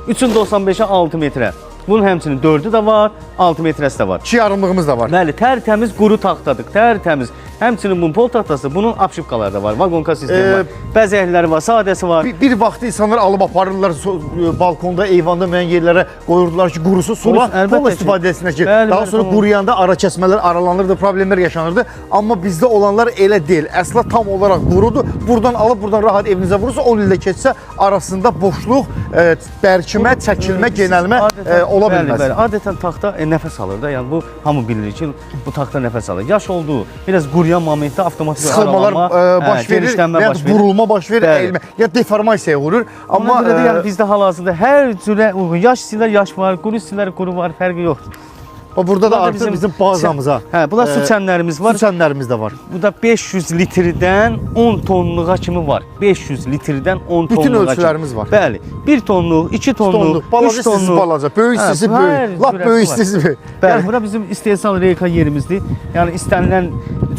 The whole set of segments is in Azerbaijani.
3.95-ə 6 metrə. Bunun həmçinin 4-ü də var, 6 metrəsi də var. 2 yarımlığımız da var. Bəli, tərtəmiz quru taxtadır, tərtəmiz. Həmçinin bunun pol taxtası, bunun apşipkaları da var, vaqonka sistemi var, bəzəkləri var, sadəsi var. Bir vaxtı insanlar alıb aparırlar balkonda, eyvanda müəyyən yerlərə qoyurdular ki, qurusu sola Qurusun, əlbəttə pol ki. istifadə etsinlər ki, Bəli, daha bəli, sonra tamam. quruyanda ara kəsmələr aralanırdı, problemlər yaşanırdı. Amma bizdə olanlar elə deyil. Əsla tam olaraq qurudur. Buradan alıb buradan rahat evinizə vurursa 10 ildə keçsə arasında boşluq, bərkimə, çəkilmə, genəlmə ola Bəli, bilməz. bəli. Adətən taxta nəfəs alır da. Yəni bu hamı bilir ki, bu taxta nəfəs alır. Yaş oldu, biraz quruyan momentdə avtomatik Sıxılmalar aralanma, baş verir genişlənmə və ya baş verir. burulma baş verir, Bəli. əyilmə, ya deformasiyaya vurur. Amma Amma Ona görə də yəni bizdə hal-hazırda hər cürə uyğun. Yaş istəyirlər, yaş var, quru istəyirlər, quru var, fərqi yoxdur. burada da Bunlar da artıq bizim bazamıza Hə, bunlar su çənlərimiz var. su çənlərimiz də var. Bu da 500 litrdən 10 tonluğa kimi var. 500 litrdən 10 Bütün tonluğa kimi. ölçülərimiz var. Bəli. 1 tonluq, 2 tonluq, Tonluq, balaca 3 istisiz tonluq. balaca, böyük Hə, istisi hər böyük, lap cürəsi böyük var. istisi böyük. Bəli, bura bizim istehsal reyka yerimizdir. Yəni istənilən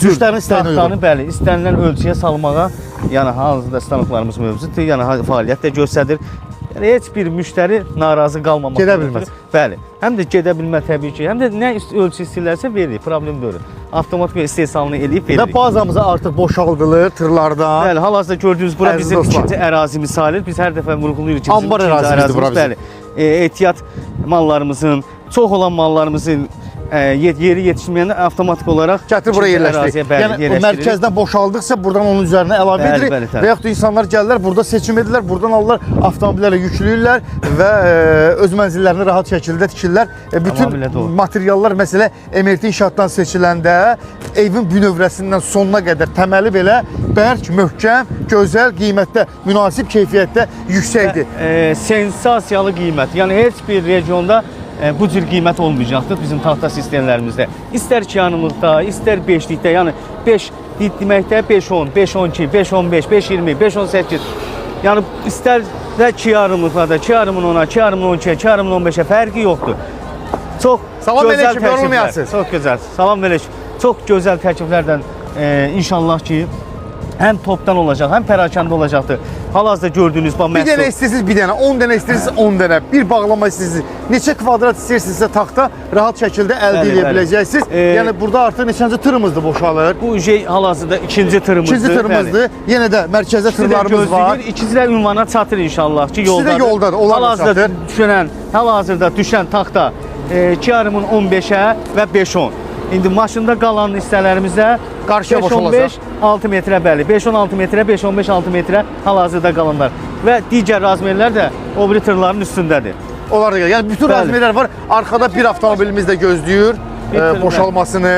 cür Müştərinin istəyinə uyğun. taxtanı, bəli, istənilən ölçüyə salmağa, yəni hal-hazırda stanoklarımız mövcuddur, yəni fəaliyyət də göstərir. Yəni heç bir müştəri narazı qalmamaq. Gedə bilməz. Bəli. Həm də gedə bilməz təbii ki, həm də nə ölçü istəyirlərsə veririk, problem deyil. Avtomatik istehsalını eləyib Və veririk. bazamıza artıq boşaldılır tırlardan. Bəli, hal-hazırda gördüyünüz bura Əziz bizim dostlar. ikinci ərazimiz sayılır. Biz hər dəfə vurğulayırıq ki, bizim Anbar ikinci ərazimizdir bura bizim. Bəli. Ehtiyat mallarımızın, çox olan mallarımızın yeri yetişməyəndə avtomatik olaraq Gətir bura ikinci yerləşdirik. əraziyə, bəli, Yəni o yerləşdiririk. mərkəzdən boşaldıqsa buradan onun üzərinə əlavə Bəli, edirik. bəli, təbii. Və yaxud da insanlar gəlirlər, burada seçim edirlər, buradan alırlar, avtomobillərə yükləyirlər və öz mənzillərini rahat şəkildə tikirlər. Bütün Tamamilə doğru. materiallar məsələ MRT inşaatdan seçiləndə evin bünövrəsindən sonuna qədər təməli belə bərk, möhkəm, gözəl, qiymətdə, münasib keyfiyyətdə yüksəkdir. Sensasiyalı qiymət. Yəni heç bir regionda bu cür qiymət olmayacaqdır bizim taxta sistemlərimizdə. İstər 2,5-da, istər 5-likdə, yəni 5 deməkdə 5-10, 5-12, 5-15, 5-20, 5-18. Yəni istər də 2,5-lıqlarda, 2,5-ın 10-a, 2,5-ın 12-yə, 2,5-ın 15-ə fərqi yoxdur. Çox Salam gözəl aleyküm, təkliflər. yorulmayasınız. Çox gözəl. Salam aleyküm. Çox gözəl təkliflərdən inşallah ki həm topdan olacaq, həm pərakəndə olacaqdır. Hal-hazırda gördüyünüz bu Bir məhsul. dənə istəyirsiniz, bir dənə, 10 dənə istəyirsiniz, 10 dənə. Bir bağlama istəyirsiniz. Neçə kvadrat istəyirsinizsə taxta rahat şəkildə əldə Bəli, edə bəli. biləcəksiniz. Yəni burada artıq neçənci tırımızdır boşalır? Bu şey hal-hazırda ikinci tırımızdır. İkinci tırımızdır. Yenə də mərkəzdə İkisi də tırlarımız var. gözləyir, İkisi də ünvana çatır inşallah ki, İkisi də yoldadır. yoldadır, onlar da Hal-hazırda çatır. düşən, hal-hazırda düşən taxta 2,5-ın 15-ə və 5-10. İndi maşında qalan hissələrimizdə Qarşıya 5-15, boşalacaq. 6 metrə bəli, 5-16 metrə, 5-15 6 metrə hal-hazırda qalanlar və digər razmerlər də o biri tırların üstündədir. Onlar da gəlir. Yəni bütün Bəli. razmerlər var. Arxada bir avtomobilimiz də gözləyir Bir tır boşalmasını.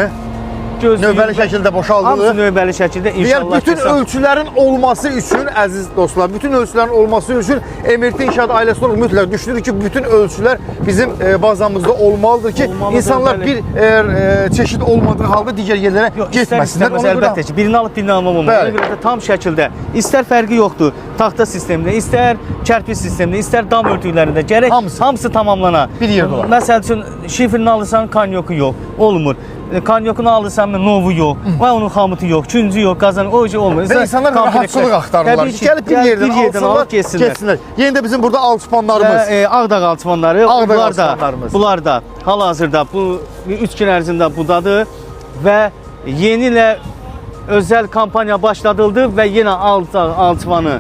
Gözləyir. Növbəli şəkildə Hamısı boşaldılır. növbəli şəkildə Yəni inşallah bütün ki, sağ- ölçülərin olması üçün əziz dostlar, bütün ölçülərin olması üçün MRT İnşaat ailəsi olaraq mütləq düşünürük ki, bütün ölçülər bizim bazamızda olmalıdır ki, Olmalıdır, insanlar bəli. bir çeşid olmadığı halda digər yerlərə Yox, istər getməsinlər. istəməz Ona görə əlbəttə ki, birini alıb birini almaq olmaz. Bəli. Ona görə də tam şəkildə istər fərqi yoxdur taxta sistemində, istər kərpiç sistemində, istər dam örtüklərində gərək Hamısı. hamısı tamamlana. Bir yerdə olar. Məsəl üçün şifrini alırsan, kanyoku yox, olmur. Kanyokunu alırsan, novu yox, və onun xamutu yox, küncü yox, qazan o şey olmur. Və insanlar rahatçılıq axtarırlar. Təbii ki, Gəlib bir gəlib yerdən bir yerdən alsınlar, alıb getsinlər. getsinlər. Yenə də bizim burada alçıpanlarımız. Və, Ağdağ alçıpanları, Ağdağ bunlar da, alçıpanlarımız. bunlar da hal-hazırda bu 3 gün ərzində budadır və yeni ilə özəl kampaniya başladıldı və yenə Ağdağ alçıpanı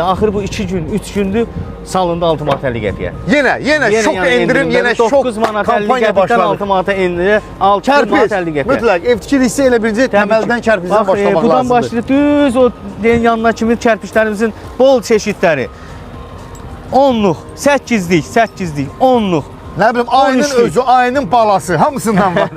axır bu 2 gün, 3 gündür salındı 6 manat 50 qəpiyə. Yenə şok yəni endirim, yenə şok 9 manat 50 kampaniya qəpikdən başladı. 6 manata endirir, 6 manat Kərpiz, 50 qəpiyə. mütləq ev tikilirsə elə birinci Təbii ki. təməldən kərpizdən Bax, başlamaq budan lazımdır. başlayır düz o deyin yanına kimi kərpiçlərimizin bol çeşidləri. 10-luq, 8-lik, 8-lik, 10-luq. Nə bilim, ayının 13-lük. özü, ayının balası, hamısından var.